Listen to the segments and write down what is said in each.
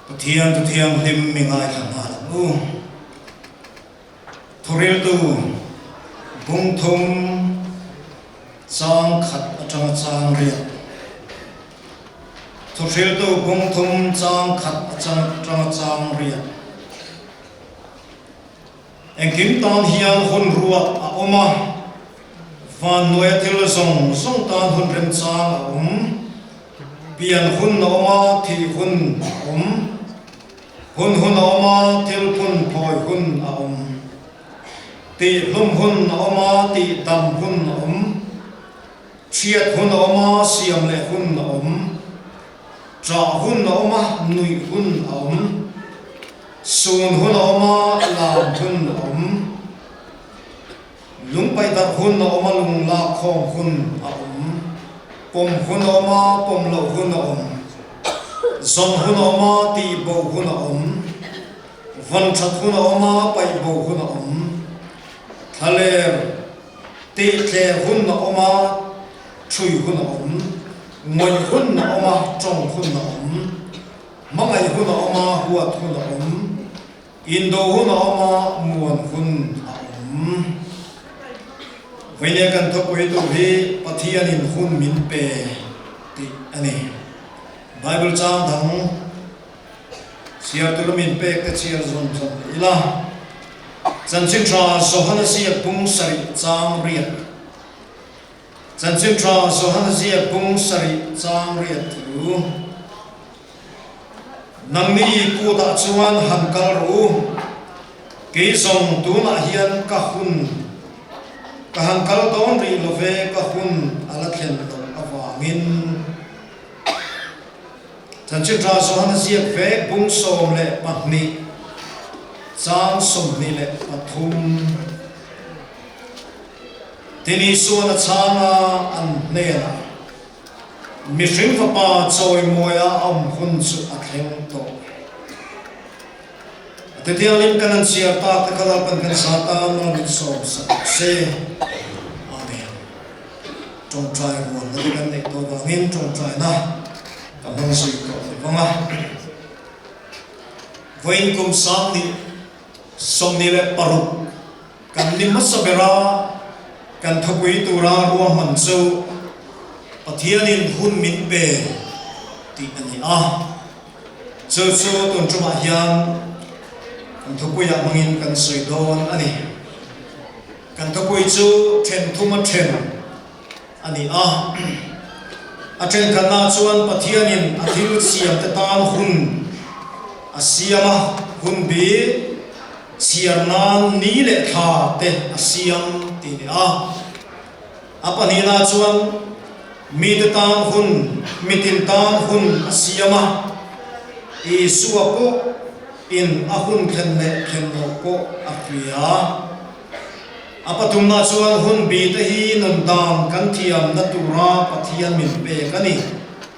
Pathian Thu Thianghlim mi ngaithla nghal ang u. Thuriltu bung thum chang khat atanga chang riat. Thuhriltu bung thum chang khat atanga chang riat. Engkim tan hian hun ruat a awm a, vannuaia thil zawng zawng tan hun remchang a awm. Pian hun a awm a, thih hun a awm. Hun hun a awm a, thil phun phawi hun a awm. Tih hlum hun a awm a, tih dam hun a awm. Chhiat hun a awm a, siam leh hun a awm. Ṭah hun a awm a, nuih hun a awm. Sun hun a awm a, lam hun a awm. Lung paihdarh hun a awm a, lung lak khawm hun a awm. Pawm hun a awm a, pawm loh hun a awm. Zawn hun a awm a, tih bo hun a awm. Vawn ṭhat hun a awm a, paih bo hun a awm. Thlaler tih tler hun a awm a, ṭhui hun a awm. Ngawih hun a awm a, ṭawng hun a awm. Hmangaih hun a awm a, huat hun a awm. Indo hun a awm a, muan hun a awm. Vawinia kan thawpui tur hi Pathianin hun min pe tih a ni. Bible chang dang chhiar tur min pek te chhiar zawn zawn leh ila. Chanchin tha Johana ziak bung sarih chang riat. Chanchin tha Johan ziak bung sarih chang riat thu. Nangni kutah chuan han kal rawh u, kei zawng tunah hian ka hun ka han kal dawn rih lo ve ka hun a la thlen loh avangin. Chanchin tha Johan ziak vek bung 12 chang 23. Tin Isuan a chhang a, an hnenah, Mihring Fapa chawimawi a awm hun chu a thleng tawh. A ti thianghlim kan an chhiar tak te kha Lalpan kan sa tan mal min sawm sak rawh se. Amen. Tawngtai rual na te kan neih tawh vangin tawngtaina ka hmang zui tawh lo vang a. Vawiin kum 2026 Kan ni hmasa bera kan thupui tura ruahman chu Pathianin hun min pe tih a ni a. Chu chu tun tumah hian kan thupuiah hmangin kan sawi dawn a ni. Kan thupui chu then thuma then a ni a. A thenkhatnaah chuan Pathianin a thil siamte tan hun a siam a, hun bi chhiar nan ni leh thla te a siam tih a ni a. A pahnihnaah chuan mite tan hun, mitin tan hun a siam a, Isua pawh in a hun thlen leh thlen loh pawh a hria. A pathumna chuan hun bi te hi nun dan kan thiamna tura Pathian min pek a ni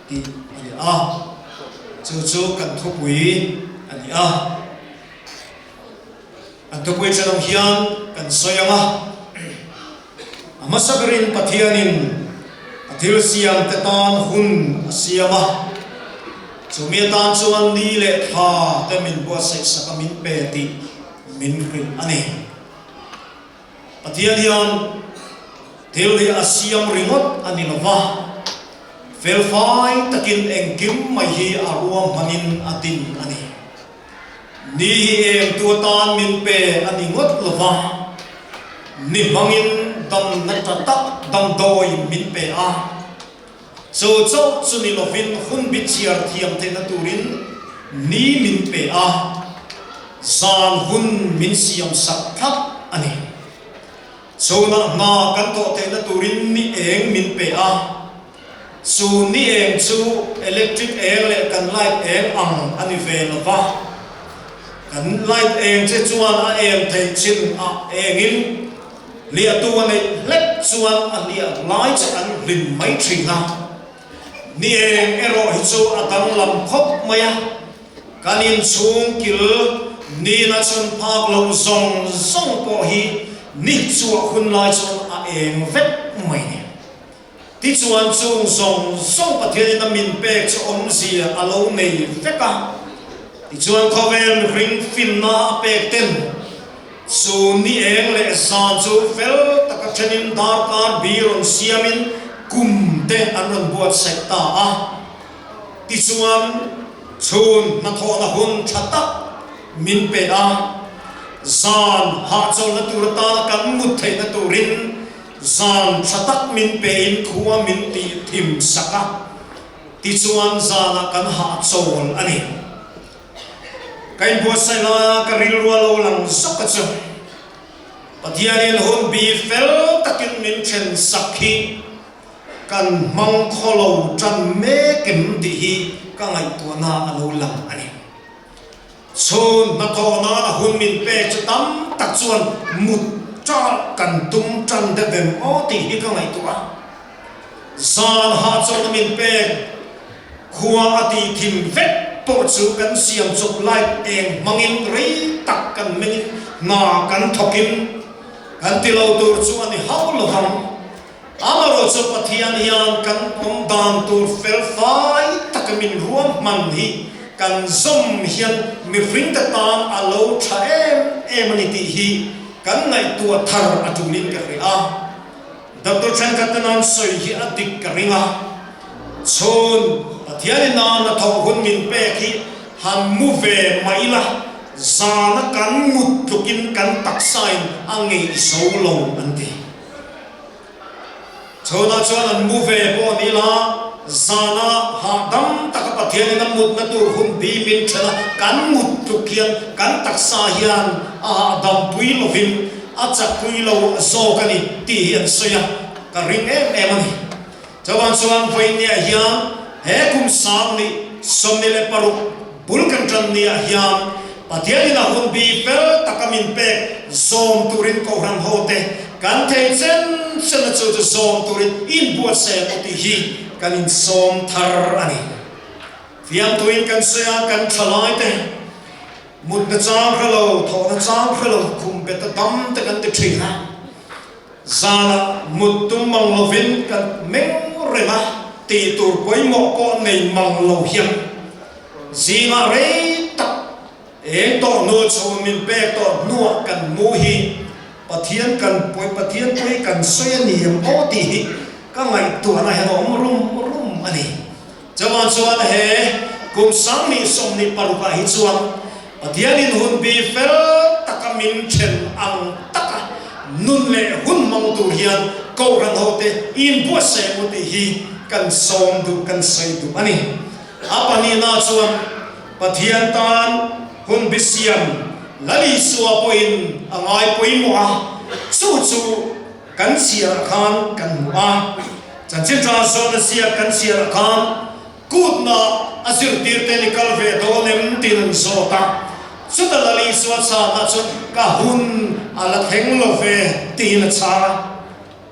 tih a ni a. Chu chu kan thupui a ni a. Kan thupui thenawm hian kan sawi ang a. A hmasa berin Pathianin a thil siam te tan hun a siam a. Chumi atan chuan ni leh thla te min buatsaih sak a min pe tih min hrilh a ni. Pathian hian thil hi a siam ringawt a ni lo va, felfai takin engkim mai hi a ruahmanin a din a ni. Ni hi eng tu atan min pe a ni ngawt lo va, ni hmangin damna tha tak damdawi min pe a. Chu chauh chu ni lovin hun bi chhiar thiam theihna turin ni min pe a, zan hun min siam sak thlap a ni. Chhunah hna kan thawh theihna turin ni eng min pe a, chu ni eng chu electric eng leh kan light eng ang a ni ve lo va, kan light eng che chuan a eng theih chin a engin, Hliahtu a neih hlek chuan a hliah lai chu an hlim mai thin a. Ni eng erawh hi chu a danglam khawp mai a, kan inchhung kil nina chhun phak lo zawng zawng pawh hi ni chhuah hun lai chuan a eng vek mai ni. Tichuan chung zawng zawng Pathianin a min pek chu awmzia a lo nei vek a. Tichuan khawvel mihring finna a pek ten chu ni eng leh zan chu fel taka thenin darkar bi rawn siamin kum te an rawn buatsaih ta a. Tichuan chhun hnathawhna hun tha tak min pe a, zan hahchawlhna tur atana kan mut theihna turin zan tha tak min pein khua min tih thim sak a. Tichuan zanah kan hahchawl a ni. Ka inbuatsaih laia ka rilru a lo lang zawk a chu. Pathianin hun bi fel takin min then sak hi kan hmang khaw lo tan mek em tih hi ka ngaihtuahna a lo lang a ni. Chhun hnathawh nan a hun min pek chu tam tak chuan mut ṭalh kan tum ṭan deuh em aw tih hi ka ngaihtuah a. Zan hahchawlhna min pek khua a tih thim vek pawh chu kan siam chawp light eng hmangin rei tak kan mengin hna kan thawkin kan ti lo tur chu a ni hauh lo vang. Amaherawhchu Pathian hian kan awm dan tur fel fai taka min ruahman hi kan zawm hian mihringte tan a lo tha em em a ni tih hi kan ngaihtuah thar a tulin ka hria a. Doctor thenkhat ten an sawi hi a dik ka ring a, chhun Pathianin a hnathawh hun min pek hi han mu ve mah ila zana kan mut tlukin kan taksain a ngeih zo lo an ti. Chhunah chuan an mu ve pawh ni la, zana hahdam taka Pathianin a mutna tur hun bi min then a, kan mut tluk hian kan taksa hian a hahdam pui lovin a chak pui lo zawk a ni tih hi an sawi a, ka ring em em a ni. Chuvang chuan vawinia hian he kum 2026 bul kan tan niah hian Pathianin a hun bi fel taka min pek zawm turin Kohhran hote kan thei chen chen a chu chu zawm turin inbuatsaih ang u tih hi kan insawm thar a ni. Fiamthuin kan sawi a, kan thalaite mutna chang hre lo, thawhna chang hre lo, khum bet a dam te kan ti thin a. Zanah mut tum mang lovin kan meng reng a, tih tur pawimawh pawh nei mang lo hian zingah rei tak eng tawh hnu chhun min pek tawh hnuah kan mu hi Pathian kan pawi Pathian pawi kan sawi a ni em aw tih hi ka ngaihtuahna hian a awm rum rum a ni. Chuvang chuan he kum 2026 ah hi chuan Pathianin hun bi fel taka min then ang taka nun leh hun hmang tur hian Kohhran hote inbuatsaih ang u tih hi kan sawm duh, kan sawi duh a ni. A pahnihna chuan Pathian tan hun bi siam Lal Isua pawhin a ngai pawimawh a, chu chu kan chhiarah khan kan hmu a. Chanchin tha zawhna ziak kan chhiarah khan Kutna a zirtirte ni kal ve dawn em tiin an zawt a, chuta Lal Isua chhanna chu ka hun a la thleng lo ve tiin a chhang a.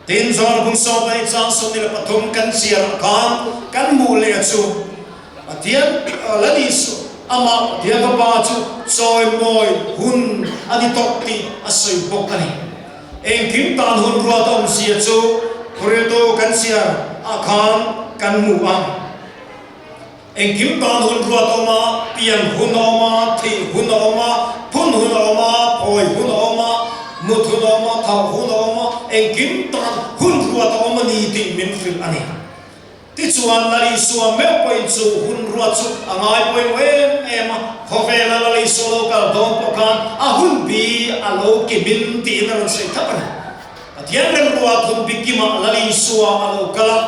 Tin, John bung 12 chang 23 kan chhiarah khan kan hmuh leh chu Pathian Lal Isua amah Pathian Fapa chu chawimawi hun a ni tawh tih a sawi bawk a ni. Engkim tan hun ruat a awmzia chu Thuriltu kan chhiar ah khan kan hmu a. Engkim tan hun ruat a awm a, pian hun a awm a, thih hun a awm a, phun hun a awm a, phawi hun a awm a, mut hun a awm a, thauh hun a awm a, engkim tan hun ruat a awm a ni tih min hrilh a ni. Tichuan, Lal Isua meuh pawhin chu hun ruat chu a ngai pawimawh em em a, khawvela Lal Isua lo kal dawn pawh khan a hun bi a lo kimin tiin a rawn sawi thap a ni. Pathian remruat hun bi kimah Lal Isua a lo kal a,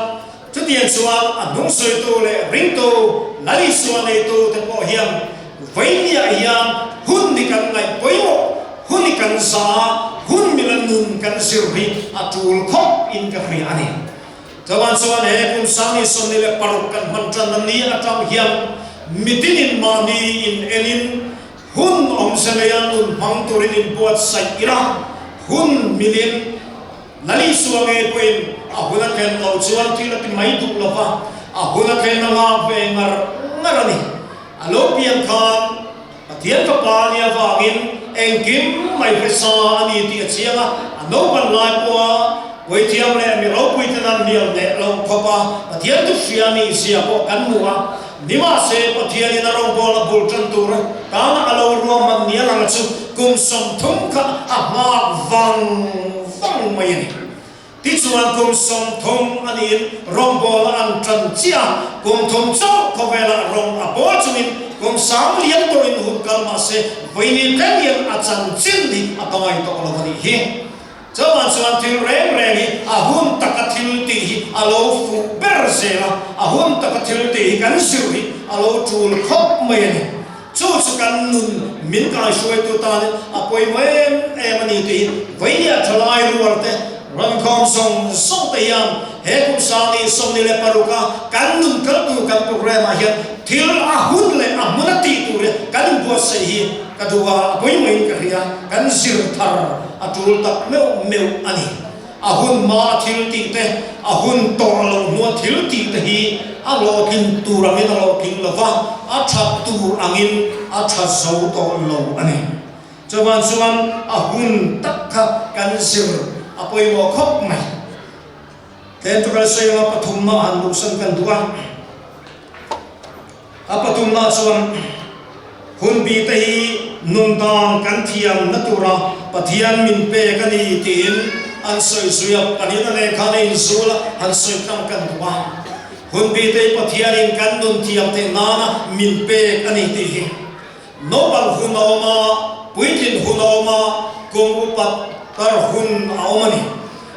chutiang chuan a hnung sawitu leh ringtu Lal Isua neitu te pawh hian vawinia hian hun hi kan ngaih pawimawh, hun hi kan za a, hun mila nun kan zir hi a tul khawp in ka hria a ni. Chuan chuan he kum 2026 kan hman tan a ni atang hian mitinin mahni in enin hun awmze neia nun hmang turin inbuatsaih ila, hun milin Lal Isua ngei pawhin a hun a thlen loh chuan thil a ti mai duh lo va, a hun a thlen a ngak ve ngar ngar a ni. A lo pian khan Pathian Fapa nia vangin engkim mai hresa a ni tih a chiang a, a naupan lai pawha puithiam leh mi ropuiten an hnial hneh loh khawp a, Pathian thu hria nih zia pawh kan hmu a. Nimahse, Pathianin a rawngbawlna bul tan tur tana a lo ruahman nia lang chu kum 30 kha a nghak vang vang mai a ni. Tichuan kum 30 a niin rawngbawlna an tan chiah a, kum thum chauh khawvelah rawng a bawl chungin kum sang lian tawhin hun kal mahse vawiini thleng hian a chanchin hi a pangai tawh lo a nih hi. Chuvang chuan thil reng reng hi a hun taka thil tih hi a lo fuh ber zel a, a hun taka thil tih hi kan zir hi a lo tul khawp mai a ni. Chu chu kan nun min kaihruaitu tanin a pawimawh em em a ni tih hi vawinia thalai rual te, rawnkhawm zawng zawng te hian he kum sangni 26 a kan nun kaltu kan programme ah hian thil a hun leh a hmun a tih tur hi kan inbuatsaih hi ka duh a, a pawimawhin ka hria, kan zir thar a tul tak meuh meuh a ni. A hun hma a thil tih te, a hun tawh loh hnua thil tih te hi a hlawhtlin tur angin a hlawhtling lo va, a that tur angin a tha zo tawh lo a ni. Chuvang chuan a hun tak kha kan zir a pawimawh khawp mai. Tlem chu kan sawi anga pathumna han luhsan kan duh a. A pathumna chuan hunbi te hi nun dan kan thiam na tura Pathian min pek a ni tiin an sawi zui a, pahnihna nen khan a inzul a, han sawi tlang kan duh a. Hunbi te hi Pathianin kan nun thiam theih nana min pek a ni tih hi naupang hun a awm a, puitlin hun a awm a, kum upat tar hun a awm a ni.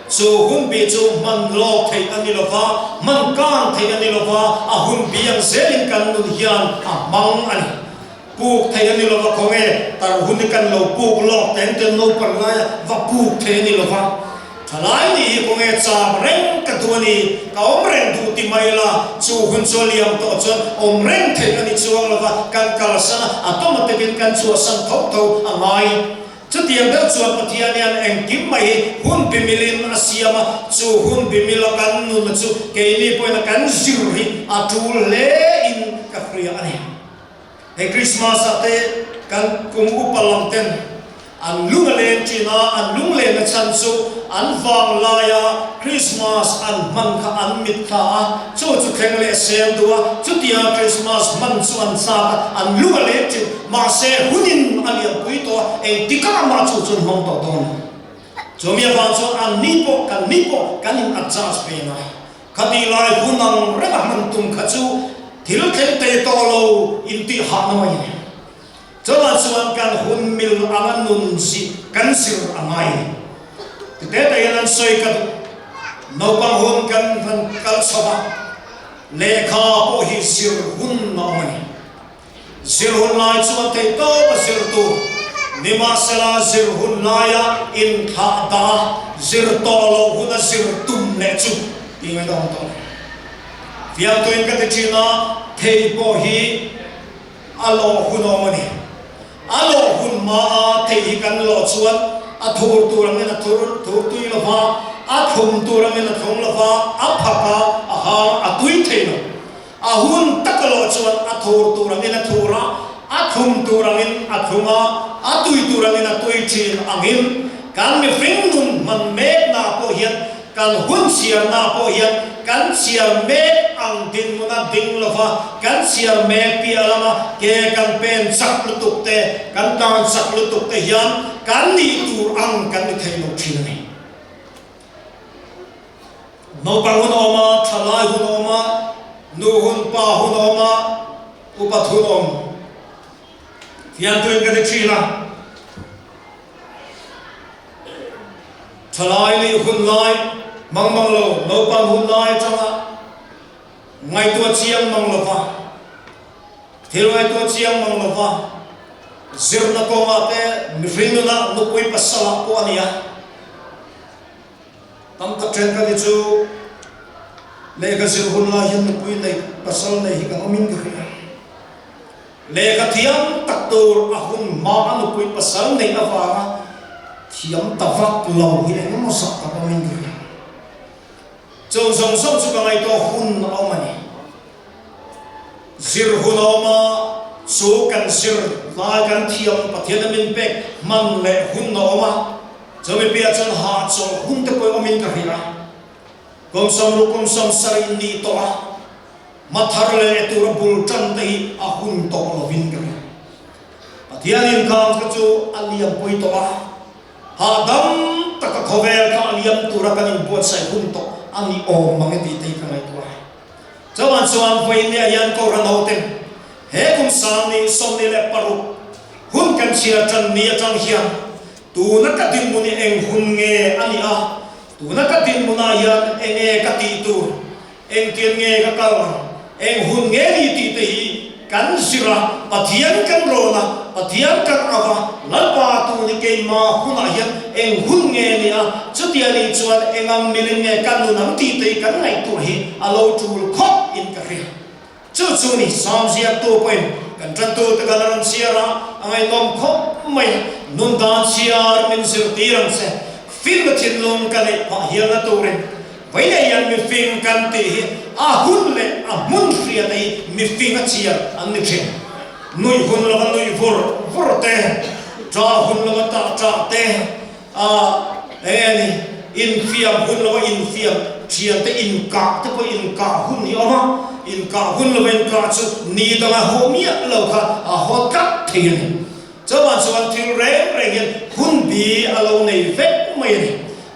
Chu hunbi chu hman lawk theih a ni lo va, hman kang theih a ni lo va, a hunbi ang zelin kan nun hian a hmang a ni. Puk theih a ni lo va, khawnge tar hun hi kan lo puk lawk teng ten naupang laia va puk theih a ni lo va. Thalai nih hi khawnge cham reng ka duh a ni, ka awm reng duh ti mai la, chu hun chu a liam tawh chuan awm reng theih a ni chuang lo va, kan kalsan a, a tawm atekin kan chhuahsan tho tho a ngai. Chutiang deuh chuan Pathian hian engkim mai hi hun bimilin a siam a, chu hun bimila kan nunna chu keini pawhin a kan zir hi a tul hle in ka hria a ni. Hei Christmas ah te kan kum upa lam ten an lung a leng thin a, an lung lenna chhan chu an vang laia Christmas an hman kha an mit thla a, chu chu thleng leh sem duh a, chutiang Christmas hman chu an chak a, an lung a leng thin. Mahse, hunin a lianpui tawh a, engtikah mah chu chuan hmang tawh dawn lo. Chumi avang chuan an ni pawh, kan ni pawh kan in adjust ve ngai. Khatih lai hun ang renga hman tum kha chu thil thleng thei tawh lo intih hahna mai a ni. Chuvang chuan kan hun mil anga nun zih kan zir a ngai a ni. Tute te hian an sawi ka duh. Naupang hun kan han kal chho a, lehkha pawh hi zir hun a awm a ni. Zir hun lai chuan theih tawp a zir tur. Nimahsela zir hun laia inthlah dah a, zir tawh loh huna zir tum leh chu tih ngaih dawng tawh lo. Fiamtuin ka ti thin a, thei pawh hi a lawh hun a awm a ni. A lawh hun hmaa thei hi kan lawh chuan a thur tur angin a thur thur tui lo va, a thlum tur angin a thlum lo va, a phak a, a hang a, a tui thei lo. A hun tak loh chuan a thur tur angin a thur a, a thlum tur angin a thlum a, a tui tur angin a tui thin angin kan mihring nun hman mekna pawh hian, kan hun chhiarna pawh hian kan chhiar mek ang dinhmuna ding lova kan chhiar mek piah lama ke kan pen chak lutuk te, kan tan chak lutuk te hian kan nih tur ang kan ni thei lo thin a ni. Naupang hun a awm a, thalai hun a awm a, nu hun, pa hun a awm a, upat hun a awm. Fiamtuin ka ti thin a, thalai nih hun lai mang mang lo, naupang hun lai atanga ngaihtuah chiang mang lova, thil ngaihtuah chiang mang lova, zirna kawngah te mihring nunah nupui pasalah pawh a ni a. Tam tak thenkhat hi chu lehkha zir hun lai hian nupui nei, pasal nei hi kan awmin ka hria. Lehkha thiam tak tur a hun hma a nupui pasal neih avanga thiam ta vak lo hi eng emaw zah tak awmin ka hria. Chung zawng zawng chu ka ngaihtuah hun a awm a ni. Zir hun a awm a, chu kan zir lai kan thiam Pathian a min pek hman leh hun a awm a. Chumi piah chuan hahchawlh hun te pawh awmin ka hria. Kum 60 kum 70 nih tawh a. Hma thar leh tura bul tan te hi a hun tawh lovin ka ring. Pathian inkhang kha chu a liampui tawh a, hahdam taka khawvel kha a liam tura kan inbuatsaih hun tawh a ni awm mang e tih te hi ka ngaihtuah a. Chuan chuan vawiin hian Kohhran hoten he kum 2026 hun kan chhiar tan ni atang hian tuna ka dinhmun hi eng hun nge a nih a, tuna ka dinhmunah hian eng nge ka tih tur, Engtian nge ka kal ang? Eng hun nge ni tih te hi kan zir a, Pathian kan rawn a, Pathian kan au a, Lalpa tu ni keimah hunah hian eng hun nge ni a, chutia nih chuan eng ang milin nge ka nun ang tih te hi kan ngaihtuah hi a lo tul khawp in ka hria. Chu chu ni Psalm ziaktu pawhin kan tantu te kan a rawn chhiar a, a ngaihnawm khawp mai. Nun dan chhiar min zirtir ang che, finna thinlung ka neih phah hialna turin Vawiin hian mifing kan tih hi a hun leh a hmun hriat hi mifing a chhiar an ni thin. Nuih hun lova nuih vur vur te, ṭah hun lova tah ṭah te, a eng nge ni, infiam hun lova infiam thian te, inkah te pawh inkah hun hi a awm a, inkah hun lova inkah chu ni danga haw miah lo kha a haw tlat thei a ni. Chuvang chuan thil reng reng hian hun bi a lo nei vek mai a ni.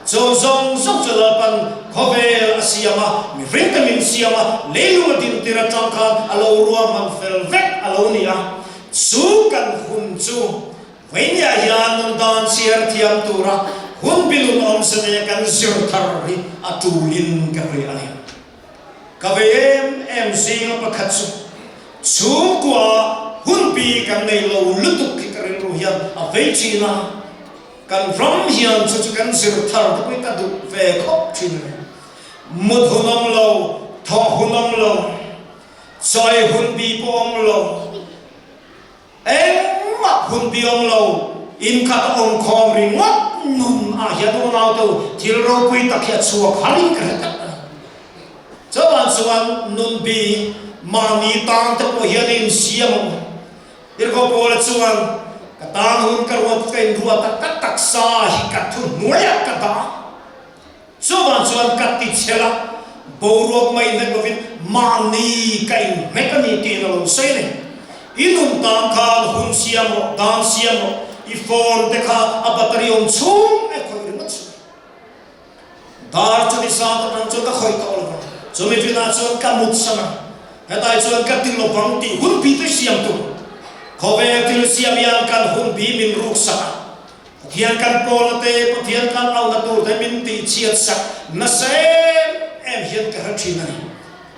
Chu zawng zawng chu Lalpan khawvel a siam a, mihring te min siam a, leilung a dintir atang khan a lo ruahman fel vek a lo ni a. Chu kan hun chu Vawinia hian nun dan chhiar thiam tura hun bi nun awmze neia kan zir thar hi a tulin ka hria a ni. Ka vei em em zinga pakhat chu chhungkua hunpi kan nei lo lutuk hi ka rilru hian a vei thin a, kan ram hian chu chu kan zir thar te pawhin ka duh ve khawp thin a ni. Mut hun awm lo, thawh hun awm lo, chawi hunpi pawh awm lo. Engmah hun bi awm lo, inkhat a awm khawm ringawt nun ah hian unau te u thil ropui tak hi a chhuak har in ka hre tlat a ni. Chuan chuan nun bi mahni tan te pawh hian a insiam ang u. Tirhkoh Paula chuan ka tan hun ka ruat ka inruat a, ka taksa hi ka thuhnuaiah ka dah a. Chuvang chuan ka ti chhel a, boruak mai hnek lovin mahni ka inhnek a ni tiin a lo sawi a ni. I nun tan khan hun siam rawh, dan siam rawh, i phone te kha a battery awm chhung e khawih ringawt suh. Dar chu ni zat atang chuan ka khawih tawh lo va, chumi rinah chuan ka mut san a, hetai chuan ka ti lo vang tih hun bi te siam tur. Khawvel thil siam hian kan hun bi min ruksak a, Pathian kan pawlna te, Pathian kan auhna tur te min tihchhiat sak nasa em em hian ka hre thin a ni.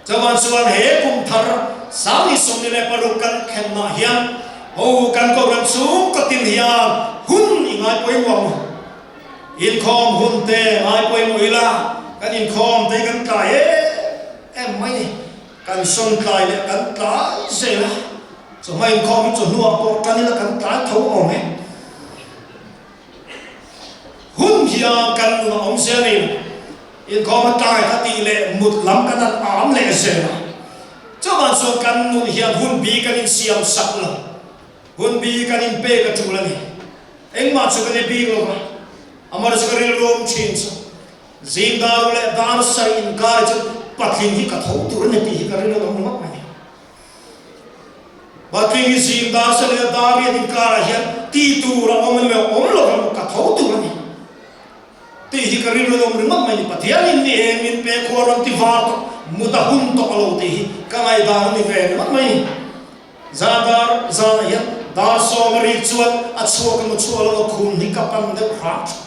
Chuvang chuan he kum thar 2026 kan thlenna hian ho kan Kohhran chhungkaw tin hian hun i ngai pawimawh ang u. Inkhawm hun te ngai pawimawh ila kan inkhawm te hi kan tlai em em mai ni. Kan sawn tlai leh kan tlai zel a, chawhma inkhawm hi chawhnuah pawh tan ila kan tlai tho awm e. Hun hian kan nun a awm zel nei lo, inkhawm a tlai kha tih leh mut lam kan han am leh zel a, chuvang chuan kan nun hian hun bi kan insiam sak lo, hun bi kan inpek a tul a ni. Engmah chu kan i bik lo va, amah chu ka rilru awm thin chu. Zing dar leh dar sarih inkar chu patling hi ka tho tur a ni tih hi ka rilru awm ringawt mai. Patling hi zing dar sarih leh dar riat inkarah hian ti tur a awm emaw awm lo emaw ka tho tur a ni tih hi ka rilru awm ringawt mai ni. Pathianin ni eng min pe khua rawn ti var tawh, mut a hun tawh lo tih hi ka ngaihdan a ni ve ringawt mai. Zan dar zanah hian dar sawma rik chuan a chhuak emaw chhuah lo a khum hi ka pan deuh hram thin.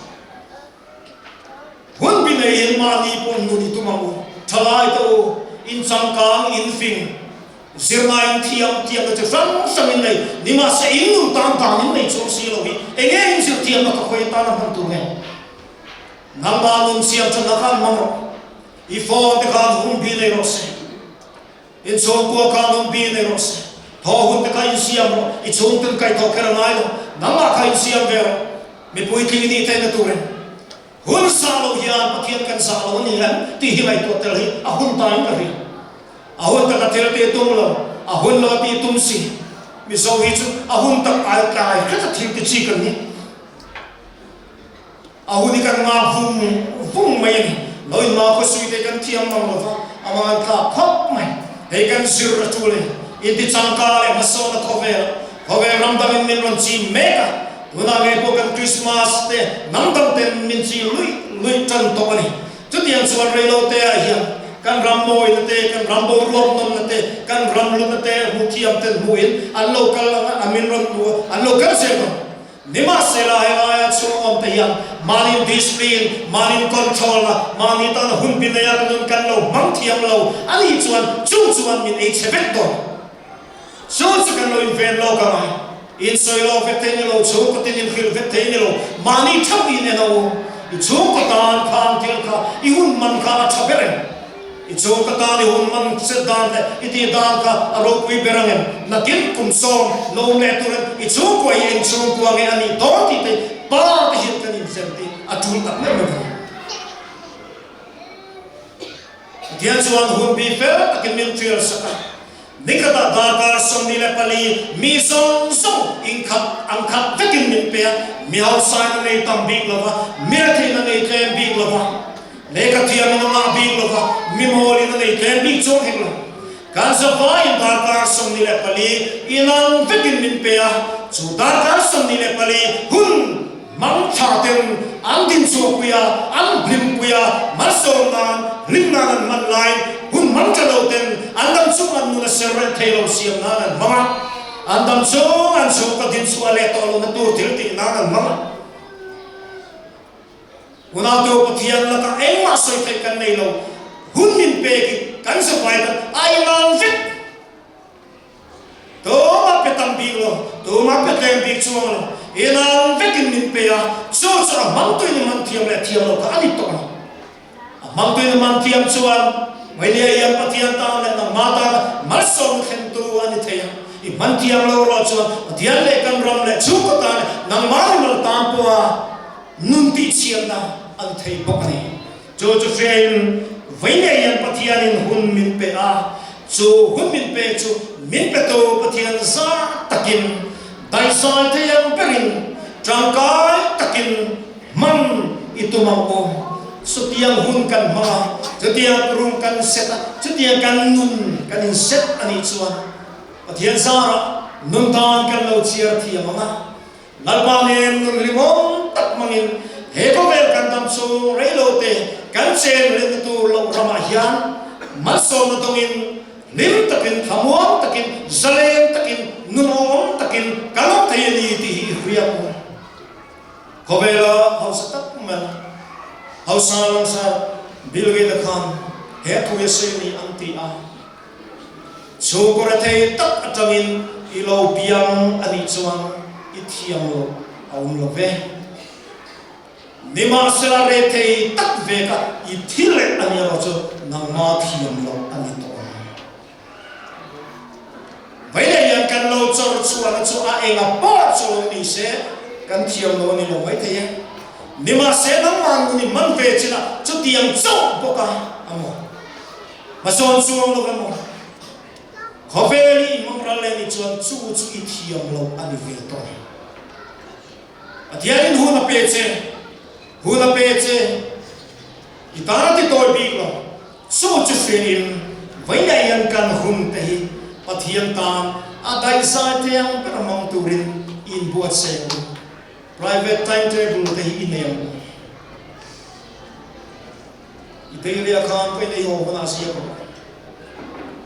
Hun bi neiin mahni pawh nun i tum ang u. Thalai te u, in changkang, in fing, zirlai in thiam thiamna chi hrang hrang in nei, nimahse in nun tan dan in nei chuang si lo hi enge in zir thiamna ka khawi atan a hman tur nge? Nangmah nun siam thatna khan hmang rawh. I phone te khan hun bi nei rawh se. In chhungkua kha an awm bi nei rawh se. Thaw hun te kha insiam rawh. I chhungtin kaihthawh kher a ngai lo. Nangmah kha insiam ve rawh. Mi puitling i nih theihna turin. Hun zah loh hian Pathian kan zah lo a ni em tih hi ngaihtuah tel hi a hun tain ka hria. A hun taka thil tih tum lo, a hun lo a tih tum si. Mizo hi chu a hun tak ai tlai hret a thil ti chi kan ni. A hun hi kan ngah vung vung mai a ni. Lo in ma khaw sui te kan thiam mang lo va, a mang an thlak khawp mai. Hei kan zir a tul e. Inti changka leh hmasawnna khawvel, khawvel ram dangin min rawn chim mek a, tunah ngei pawh kan Krismas te hnam dang ten min chi luih luih tan tawh a ni. Chutiang chuan reilote ah hian kan ram mawina te, kan ram boruak nawmna te, kan ram lutna te hmuhthiam ten hmuhin an lo kal ang a, a min rawn hmu a, an lo kal zel ang. Nimahsela helaia chhung awm te hian mahni discipline, mahni control na, mahni tana hun bi neia ka nun kan lo hmang thiam lo a nih chuan chu chuan min ei chhe vek dawn. Chu chu kan lo inven lawk ang a, insawi lawk vek thei ni lo, chhungkaw tin inhrilh vek thei ni lo, mahni theuh in en a u, i chhungkaw tan khang thil kha i hun man kha a tha ber em? I chung ka tan i hun man chet dan leh i tih dan kha a ropui ber ang em? Nakin kum sawm lo leh turin i chhungkua hi eng chhungkua nge a nih dawn tih te pa te hian kan inzem tih a tul tak meuh meuh a ni. Pathian chuan hun bi fel takin min ṭial sak a, nikhatah darkar 24 mi zawng zawng inkhat ang khat vekin min pe a, mi hausain a nei tam bik lo va, mi rethein a nei tlem bik lo va. Lehkha thiamin a ngah bik lo va, mi mawlin a nei tlem bik chuang hek lo. Kan zavaiin darkar 24 inang vekin min pe a, chu darkar 24 hun hmang tha ten an dinchhuahpui a, an hlimpui a, malsawm nan, hlim nan an hman laiin hun hmang tha lo ten an dam chung an nun a ser reng thei lo siam nan an hmang a, an dam chung an chhungkaw dinchhuah leh tawh lohna tur thil tih nan an hmang a. Unautu Pathian lakah engmah sawi theih kan nei lo, hun min pek i kan zavai kan ai ngang vek. Tumah pe tam bik lo, tumah pe tlem bik chuang lo, inang vekin min pe a, chu chu a hmangtuin a man thiam leh thiam lo kha a ni tawh a ni. A hmangtuin a man thiam chuan Mailia hian Pathian tan leh nangmah tan malsawmna thlentu a ni thei a, i hman thiam lo erawh chuan Pathian leh kan ram leh chhungkaw tan leh nangmah mimal tan pawha Nun tihchhiatna an thei bawk a ni. Chu chu hriain vei ngei hian Pathianin hun min pe a, chu hun min pe chu min petu Pathian zar takin, daihzai thei ang berin, tangkai takin hman i tum ang u. Chutiang hun kan hmang a, chutiang room kan set a, chutiang kan nun kan inset a nih chuan Pathian zarah nun dan kan lo chhiar thiam ang a, Lalpa nen nun hlimawm tak hmangin he khawvel kan dam chhung reilo te kan chen rinna tur loh ramah hian malsawmna dawngin hlim takin, thlamuang takin, zalen takin, nunawm takin kan awm thei a ni tih hi i hriat u. Khawvela hausa tak mai, hausa langsar Bill Gates-a khan he thu hi a sawi a ni an ti a. Chhungkaw rethei tak atangin i lo piang a nih chuan i thiam loh a awm lo ve. Nimahsela rethei tak ve kha i thi leh a nih erawh chu nangma thiam loh a ni tawh ang. Vaileh hian kan lo chawr chhuahna chu a enga pawh chu lo ni se kan thiam lo a ni lo maithei e. Nimahse nangmah nun i hman ve chinah chutiang chauh bawk a a maw? Hmasawn chuang lo emaw, khawvel i inhmang ral leh nih chuan chu chu i thiam lo a ni ve tawh a ni. Pathianin hun a pe che, hun a pe che, i tan a ti tawi bik lo. Chu chu hriain vawiah hian kan hun te hi Pathian tan a daihzai thei ang ber hmang turin i inbuatsaih ang u. Private timetable te hi i nei ang u. I dairy-ah khan ka inei haw hunah ziak rawh.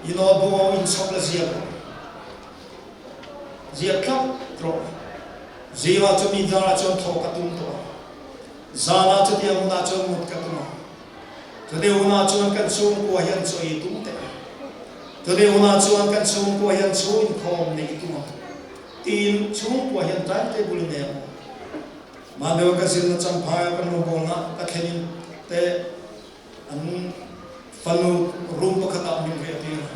I notebook-ah inchhawp la ziak rawh. Ziak thlap rawh. Zingah chumi darah chuan thawh ka tum tawh a. Zanah chutiang hunah chuan mut ka tum a. Chutih hunah chuan kan chhungkua hian chaw i tum teh a. Chutih hunah chuan kan chhungkua hian chhung inkhawm neih i tum a. Tiin chhungkua hian timetable i nei ang. Mahni ka zirna champhaia kan rawngbawlna ka thlenin te an fanu room pakhatah min riah tir a.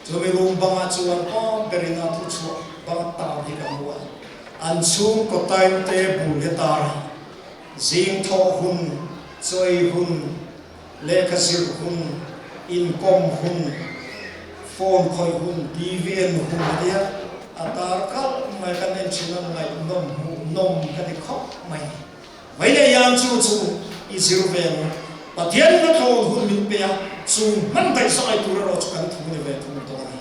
Chumi room bangah chuan pa berin a thuchhuah bang tar hi ka hmu a. An chhungkaw time table hi a tar a. Zing thawh hun, chawi hun, lehkha zir hun, inkawm hun, phone khawih hun, TV en hun a nia, a tar kalh mai kan en thin a, ngaihnawm hmuhnawm ka ti khawp mai. Mai leh hian chu chu i zir ve ang u. Pathianin a thlawn hun min pe a, chu hman daih zai tur erawh chu kan thu ni ve thung tawh a ni.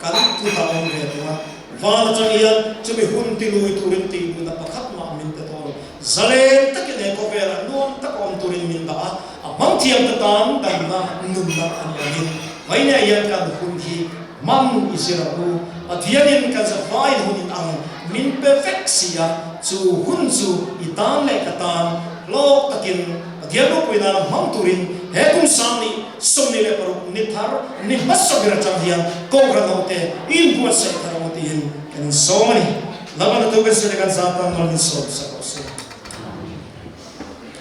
Kan kut a awm ve thung a, van atang hian chumi hun ti lui turin tih duhna pakhat mah min pe tawh lo. Zalen takin he khawvelah nuam tak awm turin min dah a, a hmang thiam te tan danna nunna a ni angin vawinia hian kan hun hi hman i zir ang u. Pathianin kan zavaiin hun in ang min pe vek si a, chu hun chu i tan leh ka tan hlawk takin Pathian ropui nana hmang turin he kum sang ni 26 ni thar ni hmasa ber atang hian Kohhran hote inbuatsaih thar ang u tiin kan insawm a ni. Lalpan a tu kan sele kan zat tan mal min sawm sak rawh se.